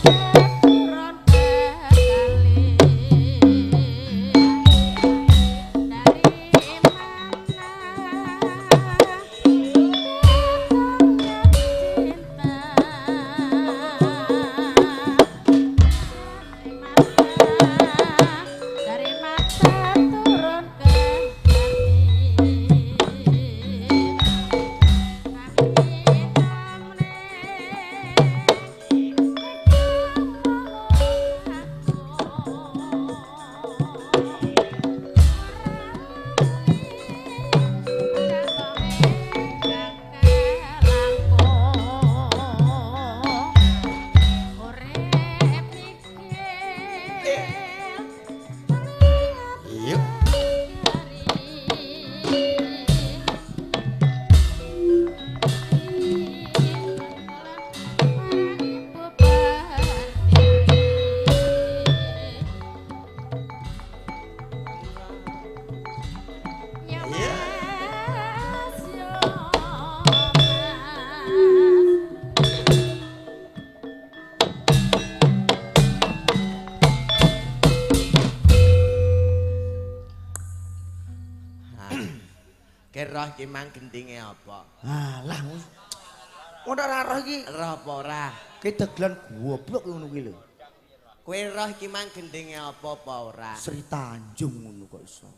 Turun ke kali. Dari mana datangnya cinta? Dari mata turun ke hati. Yuk. Kira iki mang gendinge apa? Alah. Ngono ora roh iki. Roh apa ora? Ki dagelan goblok ngono kuwi lho. Kowe roh iki mang gendinge apa apa ora? Sri Tanjung ngono kok iso.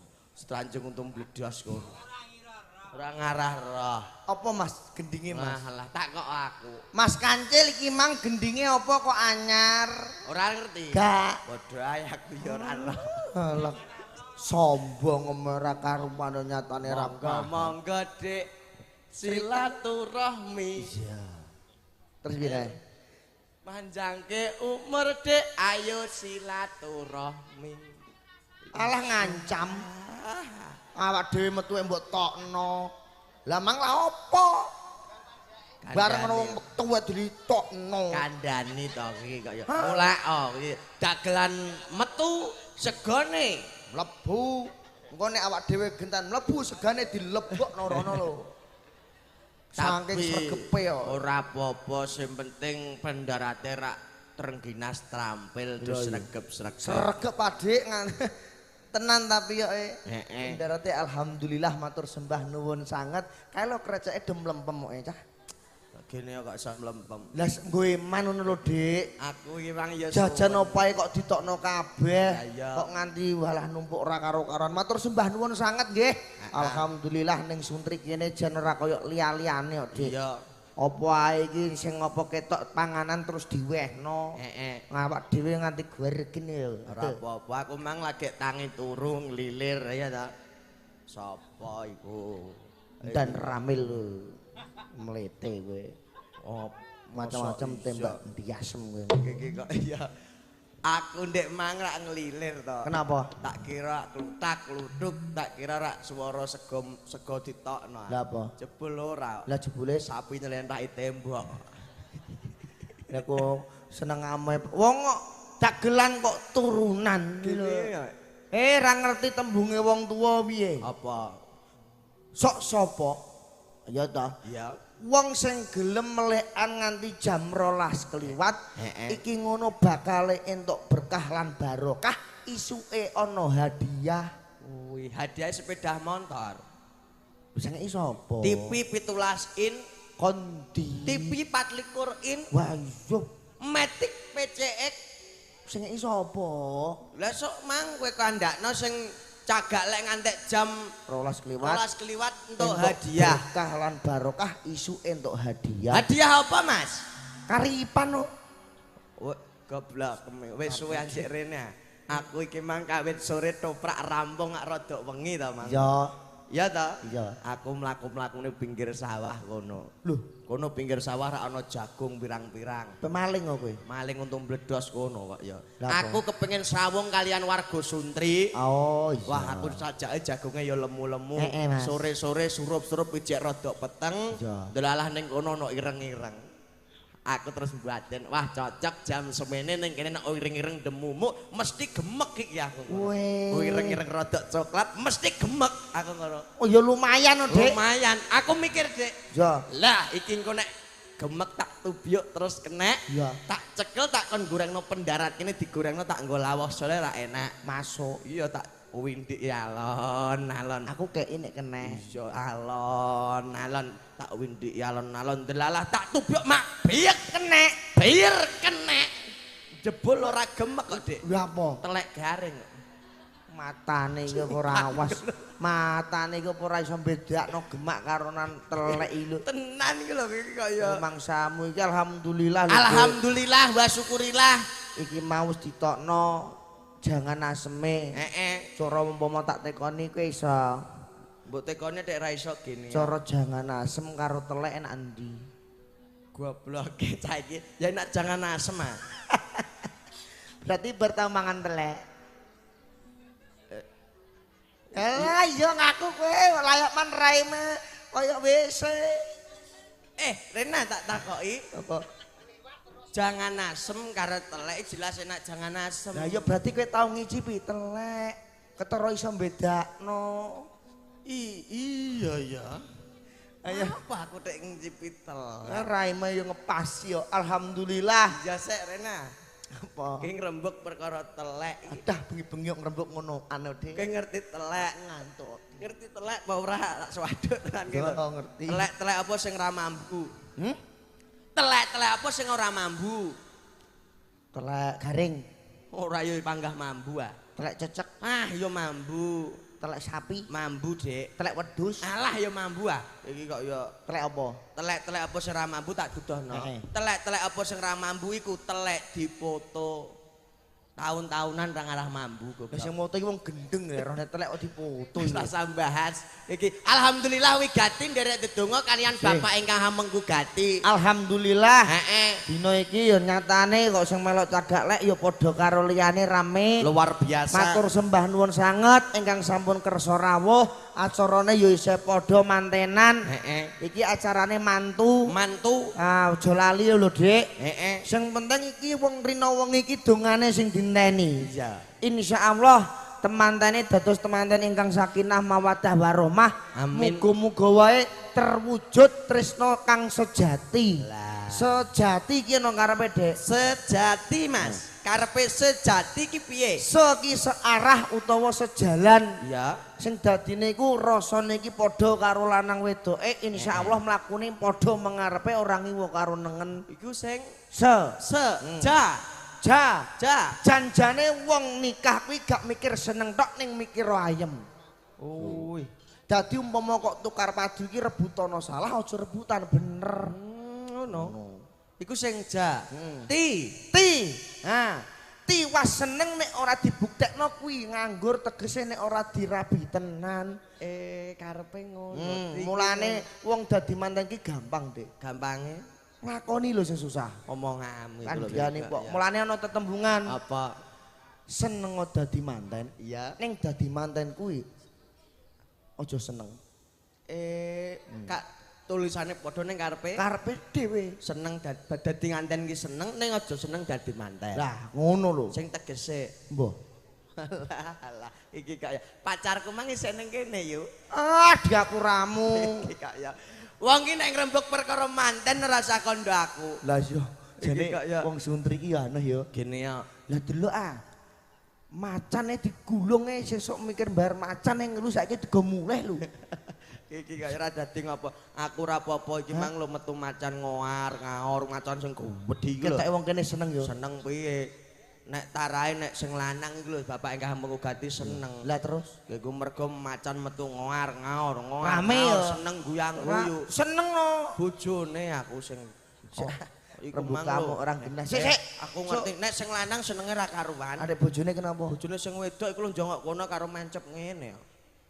Tanjung untung bledos kono. Ora ngarah roh. Apa Mas gendinge Mas? Alah, tak kok aku. Mas Kancil iki mang gendinge apa kok anyar? Ora ngerti. Gak. Padha ae aku ya ora roh. Alah. Sombong ora karuan nyatane ra Monggo monggo Dik. Silaturahmi. Iya. Terus piye? Panjangke umur Dik, ayo silaturahmi. Alah ngancam. Awak dhewe metu mbok tokno. Lah mang lah opo? Bareng ana wong metu ditokno. Kandhani to iki kok ya. Mulak oh iki dagelan metu segone mlebu. Engko nek awak dhewe gentan mlebu segane dilebokno rono lho. Saking sregepe yo. Ora apa-apa, sing penting pendarate rak trengginas trampil terus sregep-sregep. Sregep adik tenan tapi yo heeh. Pendarate alhamdulillah matur sembah nuwun sanget. Kae lho kreceke dem lempem kok cah. Gene kok iso mlempem. Lah nggo eman ngono lho Dik. Aku iki mang ya jajan opae kok ditokno kabeh. Kok nganti walah numpuk ora karo-karoan. Matur sembah nuwun sanget nggih. Alhamdulillah ning Suntri kene jan ora koyo liya-liyane kok Dik. Iya. Apa ae iki sing apa ketok panganan terus diwehno. Heeh. Awak dhewe nganti gwergen ya. Ora apa-apa, aku mang lagi tangi turu nglilir ya ta. Sapa iku? Dan Ramil lho. Mlete kowe. Oh, macam-macam tembak diasem kowe. Iki kok iya. Aku ndek mang rak ngelilir to. Kenapa? Tak kira klutak-klutuk, tak kira rak swara sego sego ditokno. Lah apa? Jebul ora. Lah jebule sapi nylentaki tembok. Lah kok seneng ame. Wong kok dagelan kok turunan lho. Eh, ra ngerti tembunge wong tuwa piye? Apa? Sok sapa? Ya ta? Iya. Wong sing gelem melekan nganti jam 12 keliwat iki ngono bakale entuk berkah lan barokah, isuke ana hadiah. Wih, hadiah sepeda motor. Bisa ngeki sapa? TV 17 in, kondi. TV 24 in. Wah iya. Matic PCX. Sing ngeki sapa? Lah sok mang kowe kandakno sing cagak lek ngantek jam 12 keliwat. 12 keliwat entuk hadiah. Berkah lan barokah isuke entuk hadiah. Hadiah apa, Mas? Karipan kok. Goblok wis suwe anjek rene. Aku iki mang kawit sore toprak rampung ak rodok wengi to, Mang. Iya. Iya to? Iya. Aku mlaku-mlakune pinggir sawah kono. Lho, kono pinggir sawah ra ana jagung pirang-pirang. Pemaling kok kowe? Maling untung bledos kono kok ya. Aku kepengin sawung kalian warga Suntri. Oh iya. Wah, aku sajake jagunge ya lemu-lemu. Sore-sore surup-surup ijek rodok peteng. Delalah ning kono ana ireng-ireng. Aku terus batin, wah cocok jam semene ning kene nek ireng-ireng demumuk mesti gemek iki aku. Ireng-ireng rodok coklat mesti gemek aku ngono. Oh ya lumayan, Dik. Lumayan. Aku mikir, Dik. Ya. Lah iki engko nek Gemek tak tubyuk terus kenek. Iya. Tak cekel tak kon gorengno pendarat kene digorengno tak nggo lawuh sole ra enak. Masuk. Iya tak windik alon-alon. Aku kei nek kenek. Iya alon-alon tak windik alon-alon delalah tak tubyuk mak biek Kenek. bir kenek. Jebul ora gemek kok, Dik. Lha apa? Telek garing. Matane iki ora awas. Matane iki ora iso bedakno gemak karo nan telek iki lho. Tenan iki lho iki kaya Mangsamu iki alhamdulillah lho. Alhamdulillah wa syukurillah. Iki mau wis ditokno jangan aseme. Heeh. Cara umpama tak tekoni kowe iso. Mbok tekone tek ra iso gini. Cara jangan asem karo telek enak endi? Goblok cah iki. Ya enak jangan asem ah. Berarti bar tau mangan telek. Lah iya ngaku kowe layak man raime kaya WC. Rena tak takoki. Apa? Jangan asem karo telek jelas enak jangan asem. Lah iya berarti kowe tau ngicipi telek. Ketara iso bedakno. Iya ya. Ayo. Apa aku tek ngicipi telek? Raime yo ngepas yo. Alhamdulillah. Ya sek Rena. Apa? Ki ngrembug perkara telek iki. Adah bengi-bengi kok ngrembug ngono anu Dik. Ki ngerti telek. Ngantuk. Ngerti telek apa ora tak swaduk tenan ki lho. Oh, ngerti. Telek-telek apa sing ora mambu? Hmm? Telek-telek apa sing ora mambu? Telek garing, Ora yo panggah mambu ah. telek cecek, Ah yo mambu. telek sapi, Mambu, Dik. telek wedhus, Alah yo mambu ah. Iki kok yo telek apa? telek-telek apa sing ora mambu tak dudohno. Telek-telek apa sing ora mambu iku telek dipoto. Tahun-tahunan ra ngarah mambu Lah goblok. sing moto iki wong gendeng ya, rohne telek kok dipoto Wis iki. tak sambahas. Iki alhamdulillah wigati nderek dedonga kalian bapak ingkang hamengku gati. Alhamdulillah. Heeh. Dina iki ya nyatane kok sing melok cagak lek ya padha karo liyane rame. Luar biasa. Matur sembah nuwun sanget ingkang sampun kersa rawuh, acarane ya isih padha mantenan. Heeh. Iki acarane mantu. Mantu. Ah, aja lali lho, Dik. Heeh. Sing penting iki wong rina wengi iki dongane sing dinteni. Iya. Insyaallah temantene dados temanten ingkang sakinah mawaddah warahmah. Amin. Muga-muga wae terwujud tresna kang sejati. Lah. Sejati iki ana karepe, Dik. Sejati, Mas. Karepe sejati ki piye? Se ki searah utawa sejalan. Iya. Sing dadine iku rasane iki padha karo lanang wedoke, insyaallah mlakune padha mengarepe ora ngiwa karo nengen. Iku sing Se se ja ja ja. Janjane wong nikah kuwi gak mikir seneng tok ning mikir ayem. Oh. Dadi umpama kok tukar padu iki rebutana salah aja rebutan bener. Ngono. Iku sing ja. Ti. Ti. Ha. Tiwas seneng nek ora dibuktekno kuwi nganggur tegese nek ora dirabi tenan. Karepe ngono. Mulane wong dadi manten ki gampang, Dik. Gampange Nglakoni lho sing susah. omonganmu iku lho. Kandhane kok. Mulane ana tetembungan. Apa? Seneng dadi manten. Iya. Ning dadi manten kuwi aja seneng. Kak tulisane padha ning karepe. Karepe dhewe. Seneng dadi nganten ki seneng ning aja seneng dadi manten. Lah ngono lho. Sing tegese. Mbah. Alah, alah, iki kaya pacarku mang isih ning kene yo. Ah, diapuramu. Iki kaya wong ki nek ngrembug perkara manten ora usah kandha aku. Lah iya, Jane wong suntri iki ya aneh ya. Gene ya. Lah delok ah. Macane digulunge sesuk mikir bayar macane ngelu saiki digo mulih lho. Iki kaya ora dadi ngopo. Aku ora apa-apa iki mang lho metu macan ngoar, ngaor macan sing gedhi iki lho. Keteke wong kene seneng ya. Seneng piye? Nek tarae nek sing lanang iki lho bapak ingkang mengugati seneng. Lah terus Lha iku mergo macan metu ngoar, ngaor, ngoar. Rame ngaor, ya. Seneng guyang-guyu. Seneng no. Bojone aku sing iku Rembug mang kamu lho. orang genah. Sik sik. Aku ngerti nek sing lanang senenge ra karuan. Adek bojone kenapa? Bojone sing wedok iku lho njongok kono karo mencep ngene.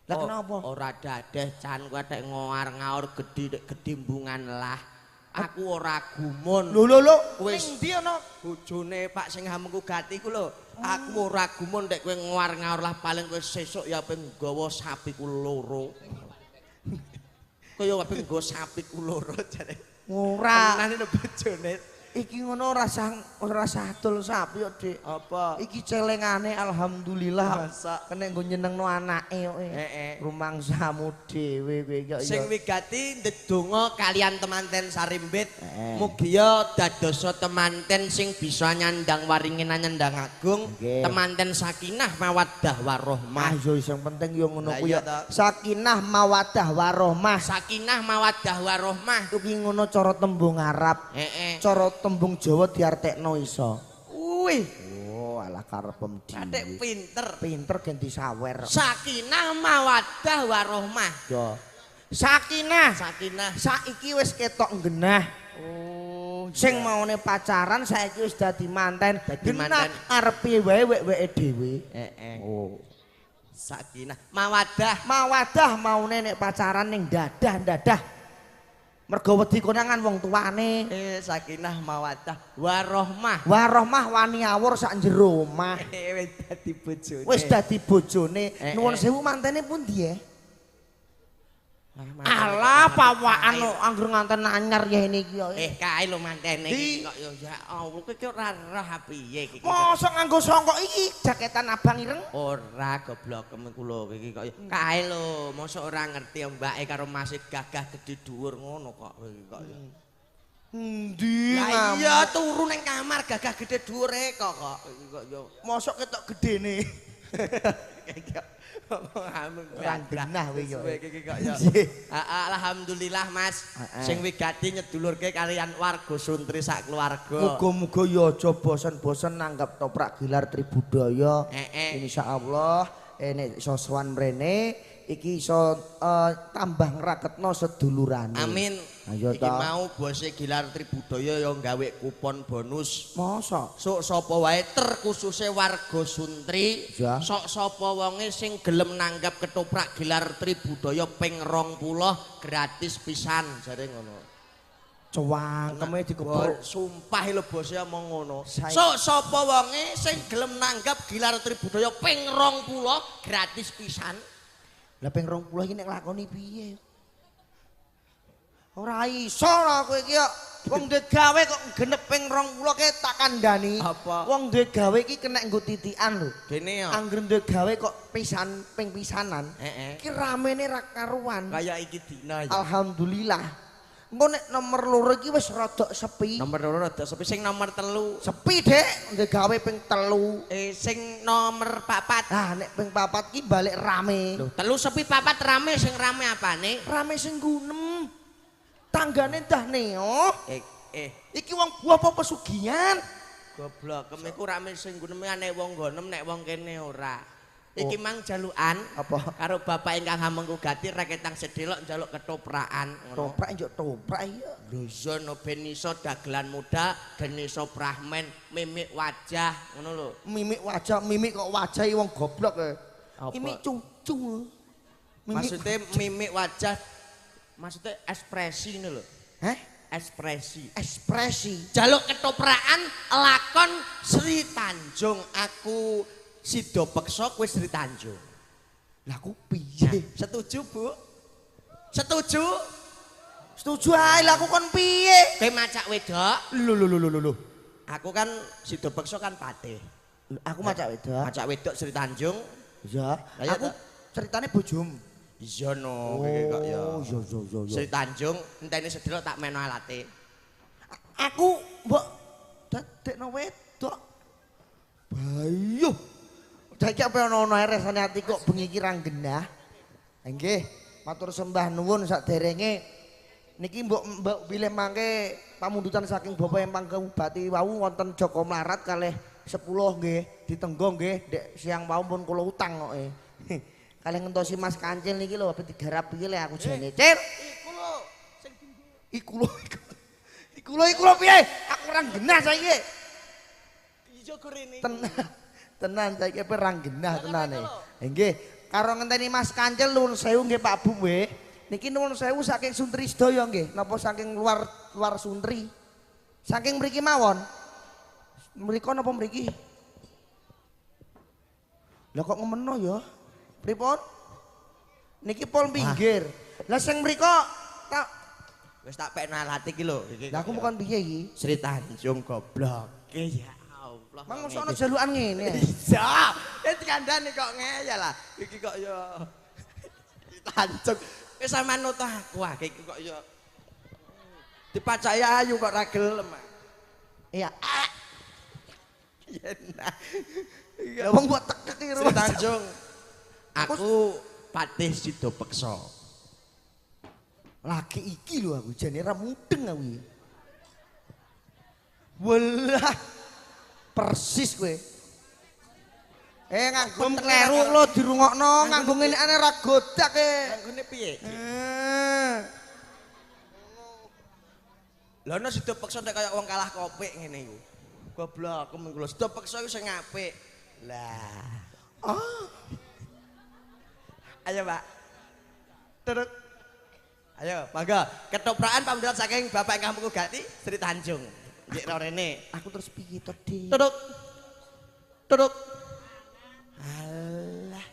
Lah kenapa? Ora dadeh can kowe tek ngoar-ngaor gedhi tek gedimbungan lah. Aku ora gumun. Lho lho lho, Wis. ning ndi ana? Bojone Pak sing hamengku gati ku lho. Aku ora gumun tek kowe ngoar-ngaor lah paling kowe sesuk ya ape nggawa sapiku loro. Kowe ya ape nggawa sapiku loro jare. Ora. Tenan lho bojone. Iki ngono ora sah adol sapi kok, Dik. Apa? Iki celengane alhamdulillah. Masa kena nggo nyenengno anake kok. Heeh. Rumangsamu dhewe kowe iki kok. Sing wigati ndedonga kalian temanten Sarimbit. Mugia dadosa temanten sing bisa nyandang waringin nyandang agung, temanten sakinah mawaddah warohmah. Ah yo sing penting yo ngono kuwi. Sakinah mawaddah warohmah. Sakinah mawaddah warohmah. Kuwi ngono cara tembung Arab. Heeh. Cara tembung Jawa diartekno iso. Wih. Oh, alah karepem dhewe. Atik pinter. Pinter gen disawer. Sakinah mawaddah warohmah. Yo. Sakinah, sakinah. Saiki wis ketok nggenah. Oh, sing maune pacaran saiki wis dadi manten. Dadi manten. Arepe wae wek-weke dhewe. Heeh. Oh. Sakinah mawaddah. Mawaddah maune nek pacaran ning dadah-dadah. Mergo wedi konangan wong tuane. Sakinah mawaddah warohmah. Warohmah wani awur sak jero omah. Wis dadi bojone. Wis dadi bojone. Nuwun sewu mantene pundi ya? Alah pawaan angger nganten anyar ya ini iki. Kae lho mantene iki kok ya Allah kowe iki ora roh piye iki. Mosok nganggo songkok iki jaketan abang ireng? Ora goblokem iku lho iki kok. Kae lho mosok ora ngerti mbake karo mase gagah gedhe dhuwur ngono kok iki kok. Endi? Lah iya turu ning kamar gagah gedhe dhuwure kok kok iki kok yo. Mosok ketok gedene. Ora genah kowe yo. Alhamdulillah Mas, sing wigati nyedulurke kalian warga Suntri sak keluarga. Muga-muga yo aja bosen-bosen nanggap toprak Gilar Tribudaya. Insyaallah nek iso sowan mrene iki iso tambah ngraketno sedulurane. Amin. Ayo iki mau bose Gilar Tribudaya yo gawe kupon bonus. Mosok? Sok sapa wae terkhususe warga Suntri, sok sapa wonge sing gelem nanggap ketoprak Gilar Tribudaya ping 20 gratis pisan jare ngono. Cewangkeme dikeprok. Sumpah lho bose omong ngono. Sok sapa wonge sing gelem nanggap Gilar Tribudaya ping 20 gratis pisan. Lah ping 20 iki nek nglakoni piye? Ora iso lho kowe iki kok. Wong duwe gawe kok genep ping 20 ke tak kandhani. Wong duwe gawe iki kena nggo titikan lho. Dene ya. Angger duwe gawe kok pisan ping pisanan. Iki ramene ra karuan. Kaya iki dina ya. Alhamdulillah. Engko nek nomor 2 iki wis rada sepi. Nomor 2 rada sepi, sing nomor 3 sepi, Dek. Duwe gawe ping 3. Sing nomor 4. Ah nek ping 4 ki balik rame. Lho, 3 sepi 4 rame, sing rame apane? Rame sing gunem. Tanggane dah neo. Iki wong buah apa pesugihan? Goblok, iku rame sing guneme nek wong gonem nek wong kene ora. Iki mang jalukan apa? Karo bapak ingkang hamengku gati reketang sedelok njaluk ketoprakan ngono. Toprak njuk toprak iya. Lho iya no ben iso dagelan muda, ben iso prahmen, mimik wajah ngono lho. Mimik wajah, mimik kok wajah wong goblok e. Mimik cucu. Maksudnya mimik wajah, maksudnya ekspresi ngono lho. Heh? Ekspresi. Ekspresi. Jaluk ketoprakan lakon Sri Tanjung aku Sido peksa kowe Sri Tanjung. Lah aku piye? Setuju, Bu? Setuju? Setuju ae lah aku kon piye? Kowe macak wedok? Lho lho lho lho. Aku kan Sido peksa kan patih. Aku macak wedok. Macak wedok Sri Tanjung. Iya. Aku ceritane bojomu. Iya no, kowe kok ya. Oh, iya iya iya. Sri Tanjung enteni sedelok tak meno alate. Aku mbok dadekno wedok. Bayuh. Saiki apa ana-ana rasane ati kok bengi iki ra genah. Nggih, matur sembah nuwun saderenge niki mbok bilih mangke pamundutan saking Bapak yang panggubati wau wonten Joko Mlarat kalih 10 nggih, ditenggo nggih ndek siang wau pun kula utang kok. Kalih ngentosi Mas Kancil niki lho ape digarap piye le aku jane. Cil. Iku lho sing iku lho iku lho iku lho piye? Aku ora genah saiki. Iya gorene. Tenan. Tenan saiki perang genah tenane. Nggih, karo ngenteni Mas Kancil nuwun sewu nggih Pak Bu nggih. Niki nuwun sewu saking Suntri sedaya nggih, napa saking luar luar Suntri? Saking mriki mawon. Mriko napa mriki? Lah kok ngemeno ya? Pripun? Niki pol pinggir. Lah sing mriko tak Wis tak pekno alat iki lho. Lah aku bukan piye iki? Sri Tanjung goblok. Ya Allah. Mang mosok ana jalukan ngene. Iya. Ya dikandani kok ngeyel lah. Iki kok ya Sri Tanjung. Wis sampean nutuh aku ah iki kok ya dipacaki ayu kok ra gelem. Iya. Iya nah. Lah wong mbok tekek iki. Sri Tanjung. Aku Patih Sida Peksa. Lagi iki lho aku jane ra mudeng aku iki. Welah. Persis kowe. Nganggo kleru lho dirungokno, nganggo ngenekane ra godak e. Nganggone piye? Lha ana Sida Peksa nek kaya wong kalah kopik ngene iku. Goblok, aku mengko Sida Peksa iku sing apik. Lah. Ah. Ayo, Pak. Terus. Ayo, mangga. Ketoprakan pamundhutan saking Bapak ingkang Mengku Gati Sri Tanjung. Nggih rene. Aku terus piye to, Dik? Tuduk. Tuduk. Alah.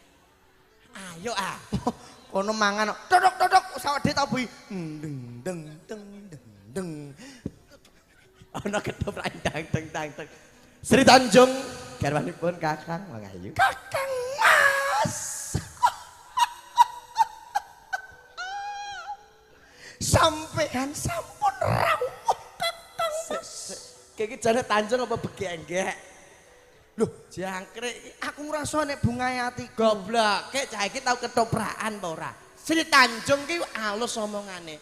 Ayo ah. Kono mangan. Tuduk tuduk sawake tau bui. Deng deng deng deng deng. Ana ketoprak dang deng dang deng. Sri Tanjung garwanipun Kakang Mangayu. Kakang Mas. Sampean sampun rawuh Kakang Mas. Iki jane Tanjung apa begenggek? Loh, jangkrik aku ngrasa nek bungae atiku. Goblok, kek cah iki tau ketoprakan apa ora? Sri Tanjung ki alus omongane.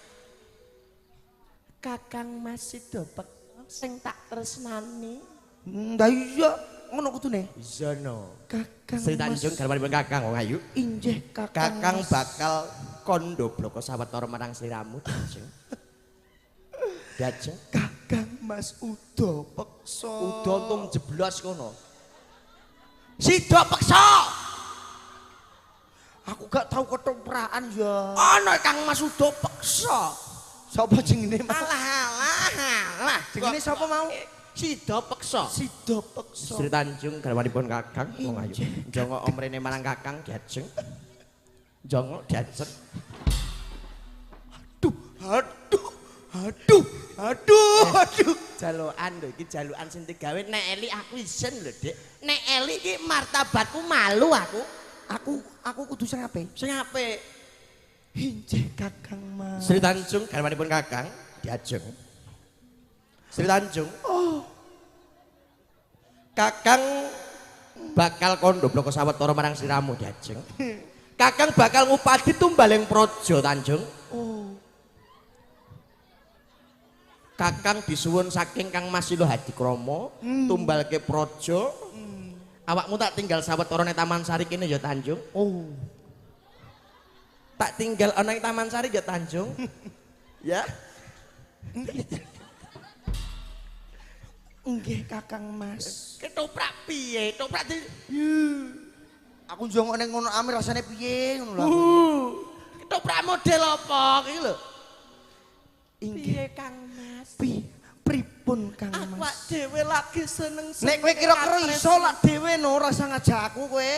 Kakang Mas Sida Peksa sing tak tresnani. Ndak iya, ngono kudune. Iya no. Kakang Sri Tanjung garwanipun Kakang wong ayu. Injih Kakang. Kakang bakal kondo bloko sawetara marang sliramu Tanjung. Dajeng Kakang Mas Uda Peksa. Uda tum jeblos kono. Sida Peksa. Aku gak tau ketoprakan ya. Ana Kang Mas Uda Peksa. Sapa jenenge mau? Alah alah alah. Jenenge sapa mau? Sida Peksa. Sida Peksa. Sri Tanjung garwanipun Kakang wong ayu. Jongok omrene marang Kakang diajeng. Jongok diajeng. Aduh, aduh, aduh, aduh, aduh. Jalukan lho iki jalukan sing digawe nek eli aku isin lho, Dik. Nek eli iki martabatku malu aku. Aku kudu sing apik. Sing apik. Injih Kakang Mas. Sri Tanjung garwanipun Kakang diajeng. Sri Tanjung. Oh. Kakang bakal kondo bloko sawetara marang sliramu diajeng. Kakang bakal ngupadi tumbaling praja Tanjung. Oh. Kakang disuwun saking Kang Mas Silo Hadikrama tumbalke praja. Awakmu tak tinggal sawetara ning Taman Sari kene ya Tanjung. Oh. Tak tinggal ana ing Taman Sari ya Tanjung. Ya. Nggih Kakang Mas. Ketoprak piye? Ketoprak di Aku njongok ning ngono ame rasane piye ngono lho. Ketoprak model apa iki lho? Inggih Kang Mas. Pripun Kang Mas? Awak dhewe lagi seneng-seneng. Nek kowe kira-kira iso lak dhewe no rasa ngajak aku kowe.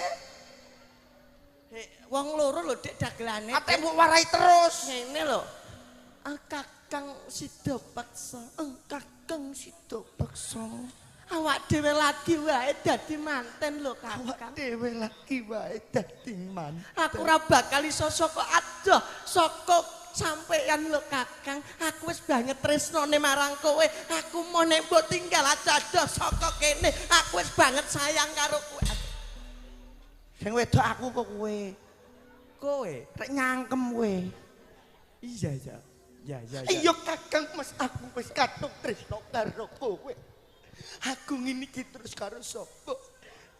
Wong loro lho Dik dagelane. Ate mbok warai terus. Ngene lho. Kakang Sida Peksa. Kakang Sida Peksa. Awak dhewe lagi wae dadi manten lho Kakang. Awak dhewe lagi wae dadi manten. Aku ora bakal iso saka adoh saka sampeyan lho Kakang. Aku wis banget tresnane marang kowe. Aku mau nek mbok tinggal adoh saka kene. Aku wis banget sayang karo kowe. Sing wedok aku kok kowe. Kowe rek nyangkem kowe. Iya iya. Ya ya ya. Iya Kakang Mas, aku wis katung tresno karo kowe. Aku ngene iki terus karo sapa?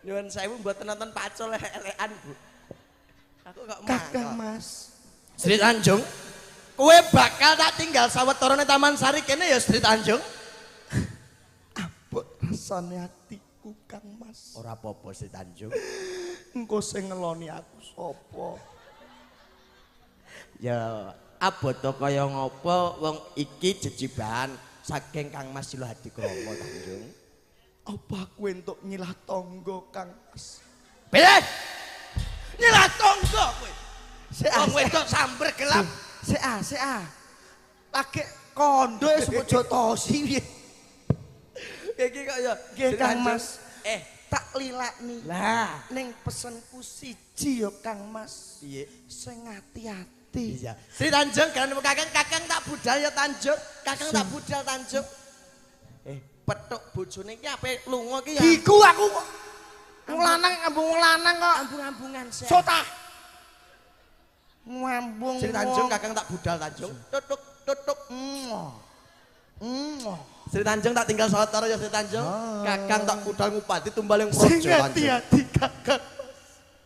Nyuwun sewu mboten nonton pacul elek-elekan, Bu. Aku kok Kakang Mas. Sri Tanjung, kowe bakal tak tinggal sawetara ning Taman Sari kene ya Sri Tanjung. Abot rasane atiku Kang Mas. Ora apa-apa Sri Tanjung. Engko sing ngeloni aku sapa? Ya abot kaya ngopo wong iki jejibahan saking Kang Mas Silo Hadikrama Tanjung. Apa aku entuk nyilah tangga Kang Mas? Piye? Nyilah tangga kowe. Sik Wong wedok samber gelap. Sik ah, sik ah. Lagi kondo wis mbok jotosi piye. Iki kok ya nggih Kang Mas. Tak lilakni. Lah, ning pesenku siji ya Kang Mas. Piye? Sing ati-ati. Iya. Sri Tanjung kan Kakang, Kakang tak budal ya Tanjung. Kakang tak budal Tanjung. Petuk bojone iki ape lunga iki ya. Iku aku kok. Wong lanang ngambung wong lanang kok. Ambung-ambungan sek. Sotah. Ngambung. Sri Tanjung Kakang tak budal Tanjung. Tutuk tutuk. Sri Tanjung tak tinggal sawetara ya Sri Tanjung. Kakang tak budal ngupati tumbal ing Sing praja Tanjung. ati-ati Kakang.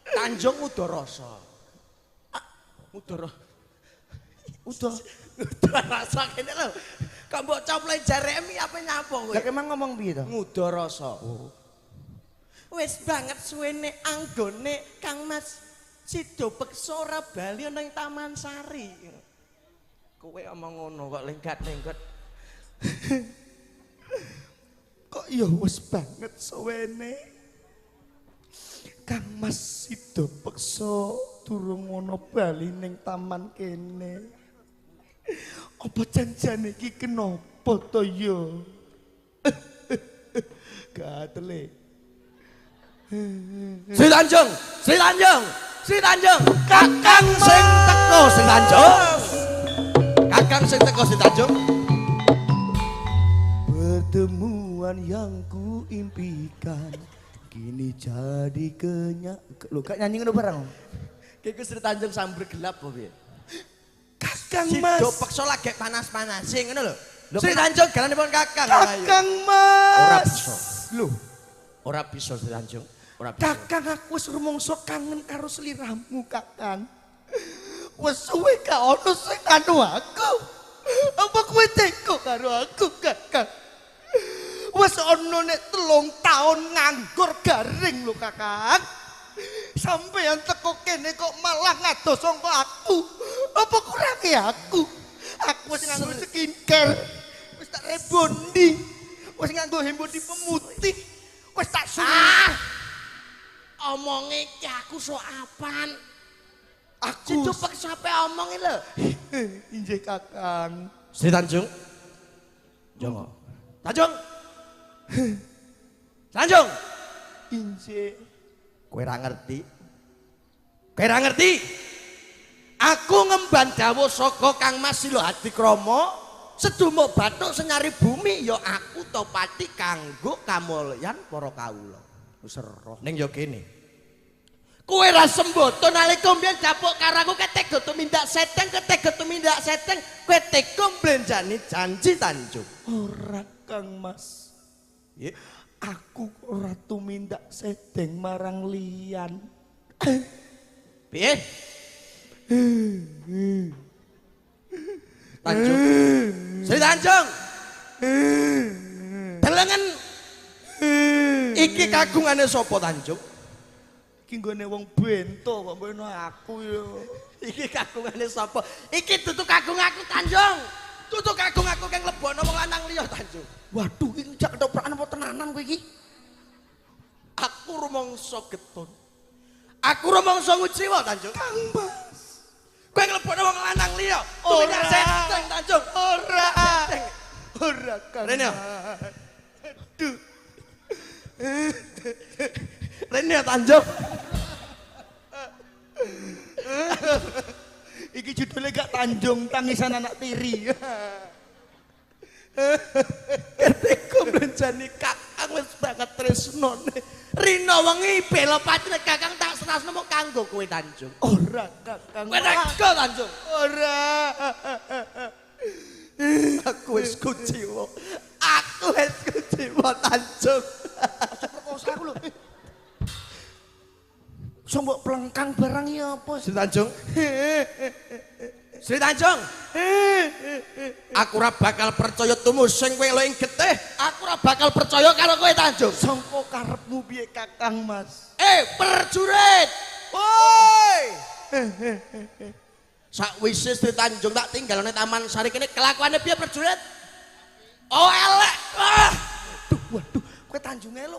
Tanjung uda rasa. Uda. Uda. Uda rasa kene lho. Kok mbok coplok jareke mi ape nyapo kowe? Lah emang ngomong piye to? Nguda rasa. Oh. Wis banget suwene anggone Kang Mas Sido peksa ora bali ana ing Taman Sari. Kowe omong ngono kok lenggat-lenggot. Kok ya wis banget suwene. Kang Mas Sido peksa durung ana bali ning taman kene. Apa janjane iki kenapa to ya? Gatele. Sri Tanjung, Sri Tanjung, Sri Tanjung, Kakang sing teko Sri Tanjung. Kakang sing teko Sri Tanjung. Pertemuan yang kuimpikan kini jadi kenyak. Lho, gak nyanyi ngono barang. Iki Sri Tanjung samber gelap apa piye? Kakang Mas. Sido peksa lagi panas-panase ngono lho. Sri Tanjung galanipun Kakang. Kakang Mas. Ora bisa. Lho, ora bisa Sri Tanjung. Ora bisa. Kakang aku wis rumangsa kangen karo sliramu, Kakang. Wis suwe gak ono sing anu aku. Apa kowe tega karo aku, Kakang? Wis ono nek 3 tahun nganggur garing lho, Kakang. Sampeyan teko kene kok malah ngadoh sangka aku. Apa kurange aku? Aku wis nganggo skincare, wis tak rebonding, wis nganggo hembodi pemutih, wis tak suruh. Omonge iki aku sok apan. Aku Sido peksa ape omonge lho. Injih Kakang. Sri Tanjung. Jongo. Tanjung. Tanjung. Injih. Kowe ora ngerti. Kowe ora ngerti. Aku ngemban dawuh saka Kang Mas Silo Hadikrama, sedumuk bathuk senyari bumi ya aku topati kanggo kamulyan para kawula. Wis roh. Ning ya kene. Kowe ra semboto nalika mbiyen dapuk karo aku ketega tumindak seteng, ketega tumindak seteng, kowe tega mblenjani janji Tanjung. Ora Kang Mas. Piye? Aku ora tumindak sedeng marang liyan. Piye? Tanjung. Sri Tanjung. Delengen iki kagungane sapa Tanjung? Iki nggone wong bento kok mbok aku ya. Iki kagungane sapa? Iki dudu kagung aku Tanjung. Dudu kagung aku kang lebokno wong lanang liya Tanjung. Waduh, iki jak ketoprakan apa tenanan kowe iki? Aku rumangsa getun. Aku rumangsa nguciwa Tanjung. Kang Mas. Kowe nglebokno wong lanang liya. Ora seteng Tanjung. Ora. Ora Kang. Rene. Aduh. Rene Tanjung. Iki judulnya gak Tanjung, tangisan anak tiri. Ketika belenjani Kakang wis banget tresnone. Rino wengi bela patine Kakang tak serasno mung kanggo kowe Tanjung. Ora Kakang. Kowe tega Tanjung. Ora. Aku wis kuciwa. Aku wis kuciwa Tanjung. Aja perkosa aku lho. So mbok plengkang barang ya apa? Sri Tanjung. Sri Tanjung. Aku ora bakal percaya tumu sing kowe ing getih. Aku ora bakal percaya karo kowe Tanjung. Sangka karepmu piye Kakang Mas? Perjurit. Woi. Sakwise Sri Tanjung tak tinggal nang Taman Sari kene kelakuane piye perjurit? Oh elek. Ah. Waduh, waduh, kowe Tanjunge lho.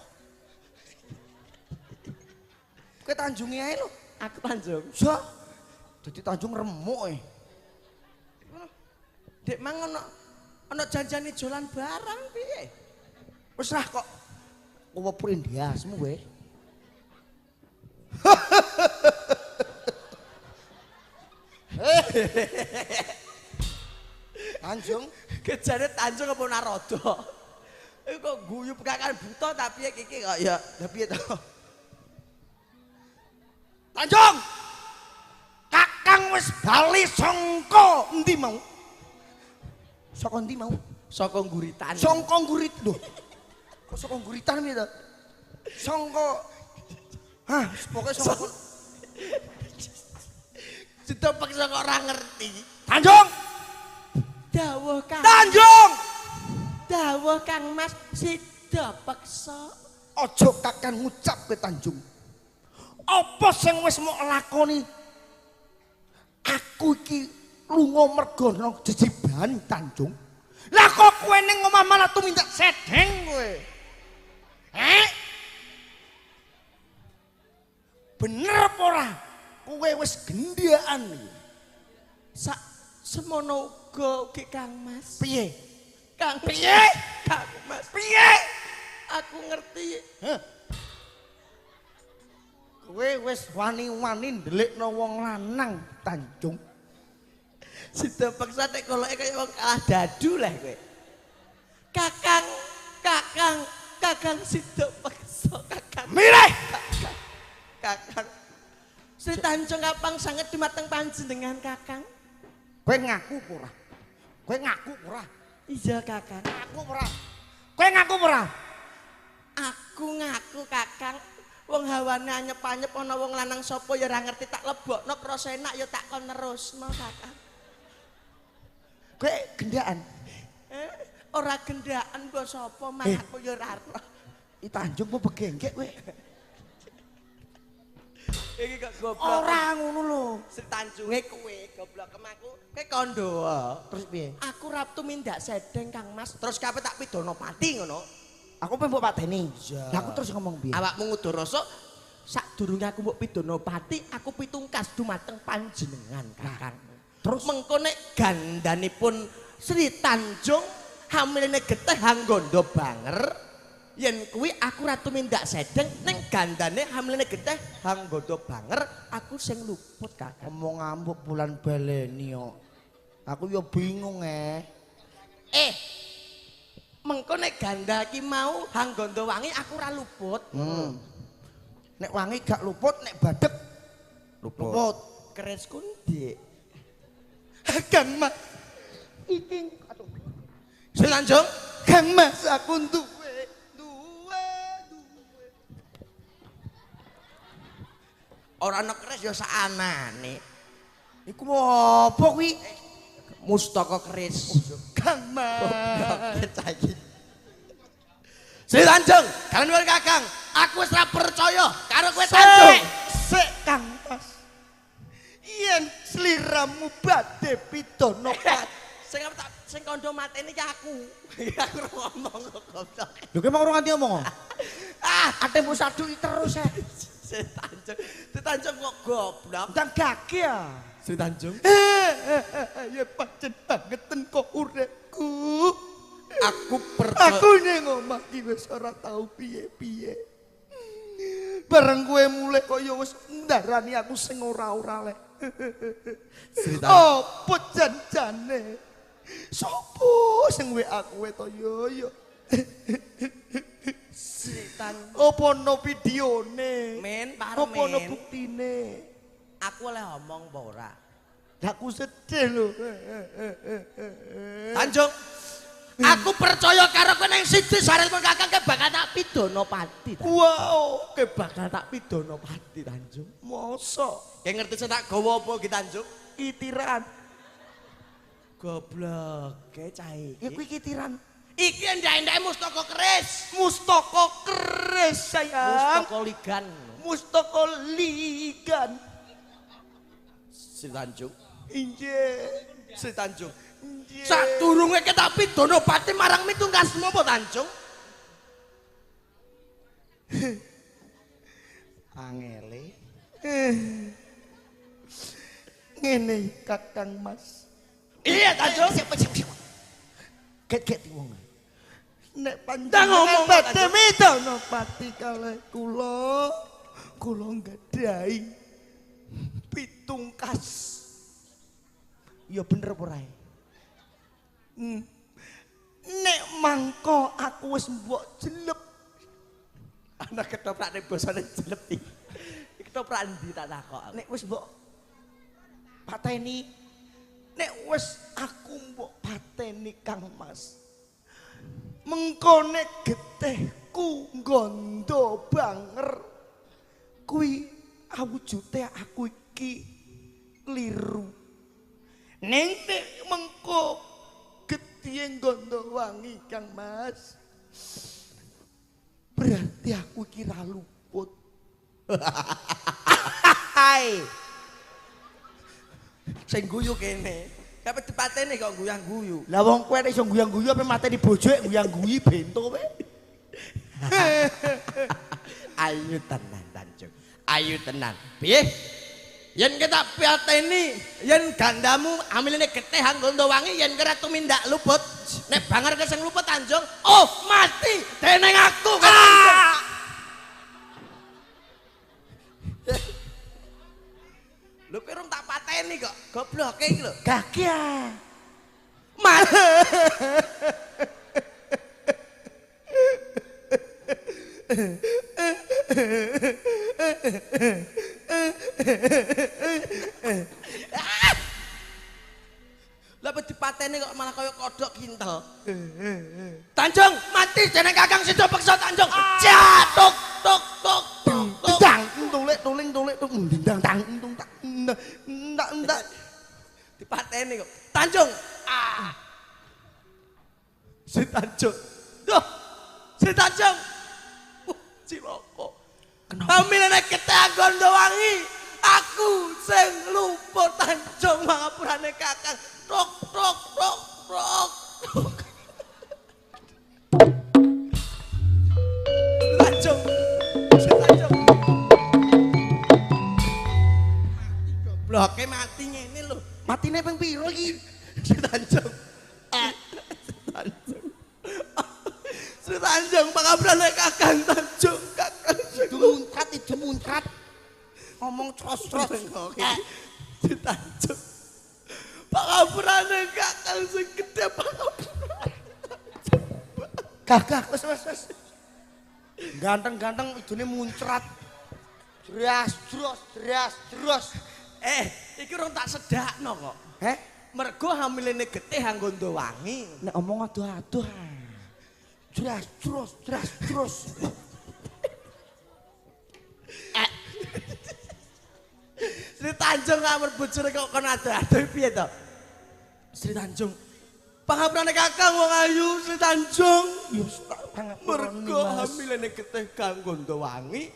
Kowe Tanjunge ae lho. Aku Tanjung. Ya. Dadi Tanjung remuk e. Dek mang ana janjane jolan barang piye? Wis lah kok kowe prindiasmu kowe. Tanjung, kejane Tanjung apa Naroda? Iku kok guyu pekakan buta tapi iki kok ya. Lah piye to? Tanjung. Kakang wis bali sangka endi mau? Saka endi mau? Saka Ngguritan. Sangka Nggurit. Lho. Kok saka Ngguritan piye to? Sangka. Hah, pokoke sangka. Sida peksa kok ora ngerti. Tanjung. Dawuh Kang. Tanjung. Dawuh Kang Mas sida peksa. Aja kakang ngucap ke Tanjung. Apa sing wis mok lakoni? Aku iki lunga mergo nang jejiban Tanjung. Lah kok kowe ning omah malah tumindak sedeng kowe. Eh? Bener apa ora? Kowe wis gendaan iki. Sak semono uga ugi Kang Mas. Piye? Kang piye? Kang Mas. Piye? Aku ngerti. Heh. Kowe wis wani-wani ndelikno wong lanang Tanjung. Sida peksa nek koloke kaya wong kalah dadu lah kowe. Kakang, kakang, kakang sida peksa kakang. Mireh. Kakang. Kakang. Sri Tanjung kapang sanget dumateng panjenengan kakang. Kowe ngaku apa ora? Kowe ngaku apa ora? Iya kakang. Ngaku apa ora? Kowe ngaku apa ora? Aku ngaku kakang. Wong hawane anyep-anyep ana wong lanang sapa ya ora ngerti tak lebokno krasa enak ya tak kon nerusno kakang. Kowe gendaan? Ora gendaan mbok sapa mah aku ya ora roh. I Tanjung apa begenggek kowe? Iki kok goblok. Ora ngono lho. Sri Tanjunge kowe goblok kemaku. Kowe kandha. Terus piye? Aku rap tumindak sedeng Kang Mas. Terus kabeh tak pidana pati ngono. Aku pengen mbok pateni. Lah aku terus ngomong piye? Awakmu ngudur rasa sadurunge aku mbok pidana pati, aku pitungkas dumateng panjenengan Kakang. Terus mengko nek gandanipun Sri Tanjung hamiline getih hanggondo banger. Yen kuwi aku ra tumindak sedeng ning gandane hamiline getih hanggondo banger, aku sing luput Kakang. Omong ambuk bulan baleni kok. Aku ya bingung Mengko nek ganda ki mau hanggondo wangi aku ora luput. Nek wangi gak luput, nek badhek luput. Keresku ndik. Kang Mas. Iki aduh. Sri Tanjung, Kang Mas aku duwe duwe duwe. Ora ana keris ya saanane. Iku apa kuwi? Mustaka keris. Kang Mas. Sri Tanjung, kalian Kakang, aku wis ora percaya karo kowe Tanjung. Sik Kang Mas. Yen sliramu badhe pidana sing tak sing kandha mateni ki aku. Aku ora ngomong kok goblok. Lho ki mau ora nganti omong. Ah, ate mbok saduki terus eh. Sri Tanjung, Sri Tanjung kok goblok. Ndang gage ya. Sri Tanjung. Ya pancen bangeten kok uripku. Aku percaya. Aku ning omah ki wis ora tau piye-piye. Bareng kowe mulih kok ya wis ndarani aku sing ora-ora lek. Apa janjane? Sopo sing WA kowe to yo yo? Sri Tanjung. Apa ono videone? Men, Parmen. Apa ono buktine? Aku oleh omong apa ora? Lah aku sedih lho. Tanjung, aku percaya karo kowe ning siji syaratmu Kakang ke bakal tak pidana pati. Wow, ke bakal tak pidana pati Tanjung. Mosok? Ki ngerti sing tak gawa apa ki Tanjung? Kitiran. Goblok, ke cah iki. Ya kuwi kitiran. Iki endhek-endheke mustaka keris. Mustaka keris sayang. Mustaka ligan. Mustaka ligan. Sri Tanjung. Injih. Sri Tanjung. Sadurunge ketak pidana pati marang mitungkasmu apa Tanjung? Angele. Ngene Kakang Mas. Iya Tanjung. Get-get wong. Nek panjenengan badhe midana pati kalih kula, kula nggadahi 7 kas. Ya bener apa ora? Nek mangko aku wis mbok jelep. Ana ketoprak nek basane jelep iki. Ketoprak endi tak takok. Nek wis mbok pateni, nek wis aku mbok pateni Kang Mas. Mengko nek getihku nggondo banger kuwi awujute aku iki kliru. Ning nek mengko getihe nggondo wangi Kang Mas, berarti aku iki ra luput. Hai. Sing guyu kene. Kape dipateni kok guyang-guyu. Lah wong kowe nek iso guyang-guyu apa mateni bojoke guyang-guyu bento kowe. Ayu tenan Tanjung. Ayu tenan. Piye? Yen kita pateni, yen gandamu amiline getih anggondo wangi yen kira tumindak luput. Nek bangar ke sing luput Tanjung, oh mati deneng aku. Lho kowe rung tak pateni kok, gobloke iki lho. Gagah. Mati. Lah dipateni kok malah kaya kodhok kintel. Tanjung mati jeneng Kakang sida peksa Tanjung. Jatuk tuk tuk tuk. Dang tulik tuling tulik tung dindang tang tung tak ndak ndak dipateni kok. Tanjung. Ah. Si Tanjung. Duh. Si Tanjung. Cilaka. Pamilane getih Gondo Wangi. Aku sing luput Tanjung mangapurane Kakang. Tok tok tok tok. Tanjung. Si Tanjung. Mati gobloke mati ngene lho. Matine ping piro iki? Si Tanjung. Si Tanjung. Si Tanjung pangapurane Kakang Tanjung. Kakang sing muncrat itu muncrat. Ngomong tros-tros. Si Tanjung. Pangapurane Kakang sing gedhe pangapurane. Gagah wis wis wis. Ganteng-ganteng idune muncrat. Dras dros dras dros. Iki urung tak sedakno kok. Heh? Mergo hamilene getih anggondo wangi. Nek omong adoh-adoh. Dras dros dras dros. Sri Tanjung kamar bojone kok kon adoh-adoh piye to? Sri Tanjung. Pangapurane Kakang wong ayu Sri Tanjung. Ya pangapurane. Mergo hamilene getih kang Gondo Wangi.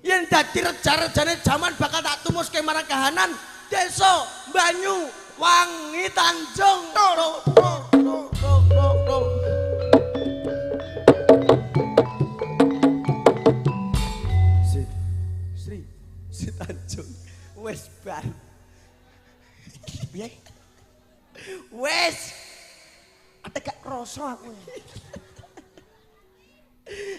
Yen dadi reja-rejane jaman bakal tak tumuske marang kahanan desa Banyu Wangi Tanjung. Tok tok tok tok tok. Sri Sri Tanjung. Wes bar. Piye? Wes. Ate gak krasa aku.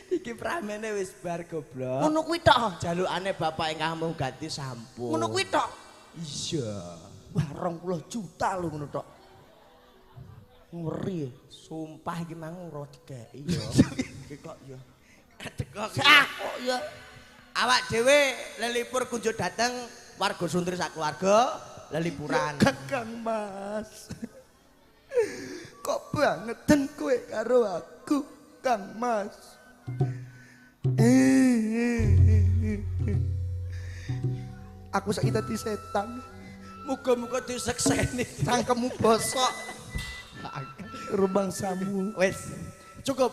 Iki pramene wis bar goblok. Ngono kuwi tok. Jalukane bapak ingkang mau ganti sampun. Ngono kuwi tok. Iya. Wah, 20 juta lho ngono tok. Ngeri. Sumpah iki mang ora dikeki ya. Iki kok ya. Kok ya. Awak dhewe lelipur kunjuk dateng warga Suntri sak keluarga lelipuran. Kakang Mas. Kok bangeten kowe karo aku, Kang Mas. Aku saiki dadi setan. Muga-muga disekseni. Cangkemmu bosok. Rumangsamu. Wis, cukup.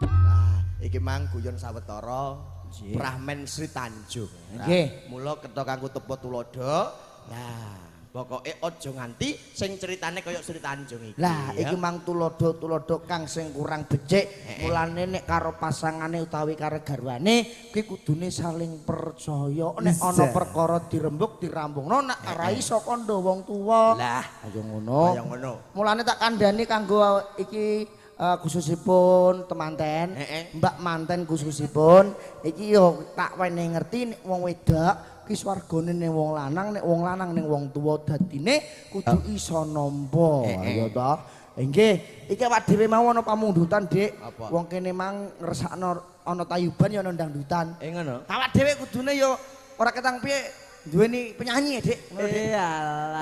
Nah, iki mang guyon sawetara. Prahmen Sri Tanjung. Nggih. Mula ketha kanggo tepa tuladha. Nah, Pokoke aja nganti sing ceritane kaya cerita Anjung iki. Lah iki mang tulodo-tulodo kang sing kurang becik. Mulane nek karo pasangane utawi karo garwane kuwi kudune saling percaya. Nek ana perkara dirembug dirambungno nek ora iso kandha wong tuwa. Lah ayo ngono. Kaya ngono. Mulane tak kandhani kanggo iki khususipun temanten, Mbak manten khususipun iki yo tak wenehi ngerti nek wong wedok ki swargane ning wong lanang, nek wong lanang ning wong tuwa dadine kudu iso nampa. Ya ta? Nggih, iki awak dhewe mau ana pamundutan, Dik. Wong kene mang ngersakno ana tayuban ya ana dangdutan. Ngono. Awak dhewe kudune ya ora ketang piye duweni penyanyi, Dik. Ngono, Dik.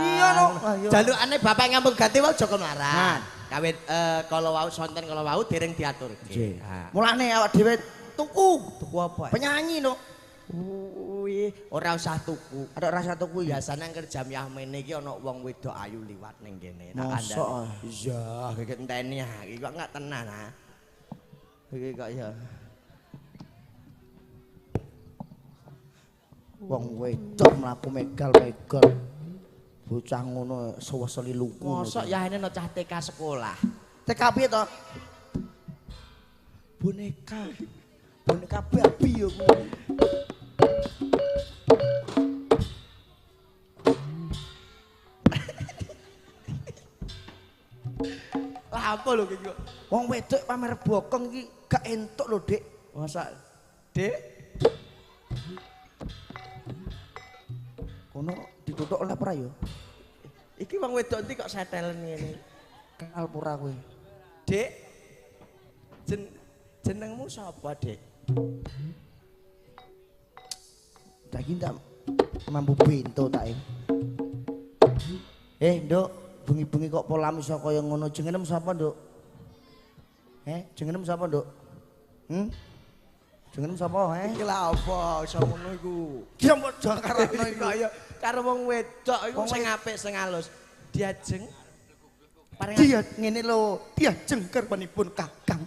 Iya no. Jalukane bapak ngambung ganti wae Joko Mlaran. Kawit kala wau sonten kala wau dereng diaturke. Mulane awak dhewe tuku. Tuku apa? Penyanyi no. Kuwi ora usah tuku. Ada rasa tuku ya. Biasane angger jam yahmene iki ana wong wedok ayu liwat ning kene. Tak kandhani. Iya, iki enteni ah. Iki kok enggak tenan ah. Iki kok ya. Wong wedok mlaku megal-megal. Bocah ngono seweseli luku. Mosok yahene ana cah TK sekolah. TK piye to? Boneka. Boneka babi yo kuwi. Lah apa lho iki kok? Wong wedok pamer bokong iki gak entuk lho, Dik. Masa, Dik? Kono ditutuk oleh ora ya? Iki wong wedok endi kok setelen ngene? Kenal pura kowe. Dik. Jenengmu sapa, Dik? Saiki tak mampu bento tak. Nduk, bengi-bengi kok polam iso kaya ngono. Jenengmu sapa, Nduk? Jenengmu sapa, Nduk? Jenengmu sapa, Iki lha apa iso ngono iku? Ki padha karepno iku. Kaya karo wong wedok iku sing apik sing alus. Diajeng paring dia ngene lho, diajeng karpanipun Kakang.